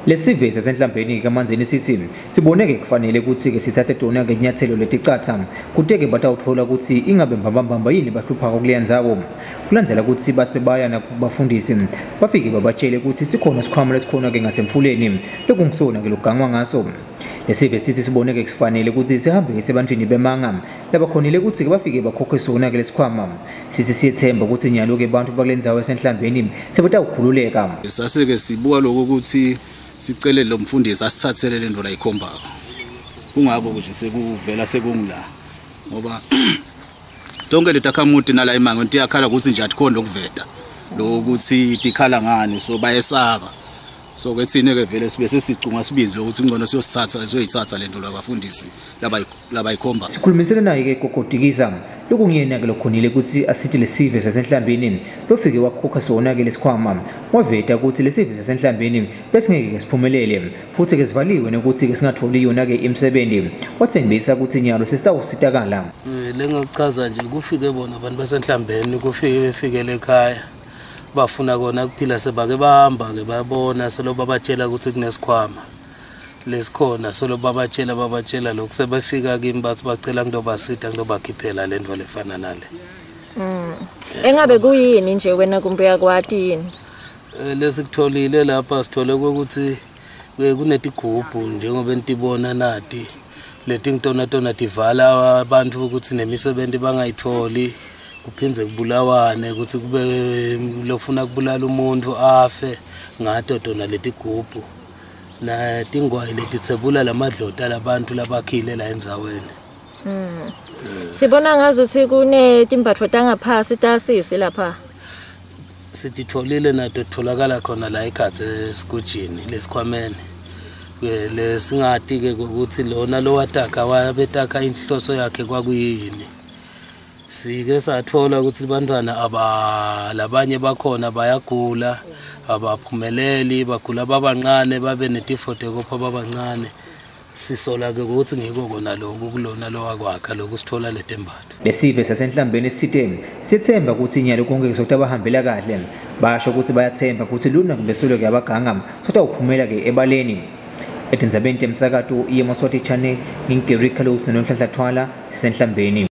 Lesive sasenhlambeni kaManzini sithi siboneke kufanele ukuthi-ke sithathe tona-ke inyathelo leticatha kute-ke batawutfola ukuthi ingabe mbambambamba yini bahluphako kuleya ndzawo. Kulandzela ukuthi basibe baya nakubafundisi bafike babatshele ukuthi sikhona sikhwama lesikhona-ke ngasemfuleni lokungisona-ke lokugangwa ngaso. Lesive sithi siboneke kufanele ukuthi sihambe sebantwini bemanga labakhonile ukuthi-ke bafike bakhokhe sona-ke lesikhwama. Sithi siyethemba ukuthi nyalo-ke bantu bakule ndzawo yasenhlambeni sebatawukhululeka. Saseke sibuka lokho ukuthi sicele lo mfundisi asithathele le nto la ikhombako. Kungako nje sekuvela sekungila ngoba tonke letakhamuti nala imango tiyakhala ukuthi nje atikhona lokuveta lokuthi tikhala ngani, so bayesaba. So ke thina ke vele sibe sesicunga sibize ukuthi ngcono siyosithatha siyoyithatha lento labafundisi labayikhomba. Sikhulumisene naye ke Gogo Dikiza lokungiyena ke lokhonile ukuthi asithi lesive sasenhlambini lofike wakhokha sona ke lesikhwama, waveta ukuthi lesive sasenhlambini besingeke ke siphumelele futhi ke sivaliwe nokuthi ke singatholi yona ke imisebenzi. Wathembisa ukuthi nyalo sesitawusitakala. Lengakuchaza nje kufike bona abantu basenhlambeni, kufike befikele ekhaya bafuna kona kuphila, sebake bahamba ke babona solo babatshela ukuthi kunesikhwama lesikhona, solo babatshela lokhu sebefika kimi bathi bacela ngidobasida ngidobakhiphela le nto lefana nale. Engabe kuyini nje wena kumbe uyakwati yini? Lesikutholile lapha sithole ukuthi kunetigubhu njengoba nitibona nati letingitonatona tivala abantu ukuthi nemisebenzi bangayitholi, kuphindze kubulawane ukuthi kube lofuna kubulala umuntu afe ngato tona letigubhu na tingwayi letitsebula lamadlota labantu labakhile la endzaweni. Sibona ngazuthi kunetimbatfo tangaphasi tasisi lapha. Sititfolile nato, titfolakala khona la ekhatsi esigujini lesikhwameni. Lesingati ke ukuthi lona lowataka wabetaka inhloso yakhe kwakuyini. Sike sathola ukuthi bantwana labanye bakhona bayagula, abaphumeleli, bagula babancane, babe netifo tekopha babancane. Sisola ke ukuthi ngiko kona lokhu kulona lowakwakha lokhu sithola letembatho. Lesive sasenhlambeni sithe sithemba ukuthi inyalo konke sokutabahambela kahle. Basho ukuthi bayathemba ukuthi luna kumbesulo ke abaganga sotawuphumela ke ebaleni. Etindzabeni temsakato yeMaswati Channel, ngingu Gary Carlos noNhlanhla Thwala sisenhlambeni.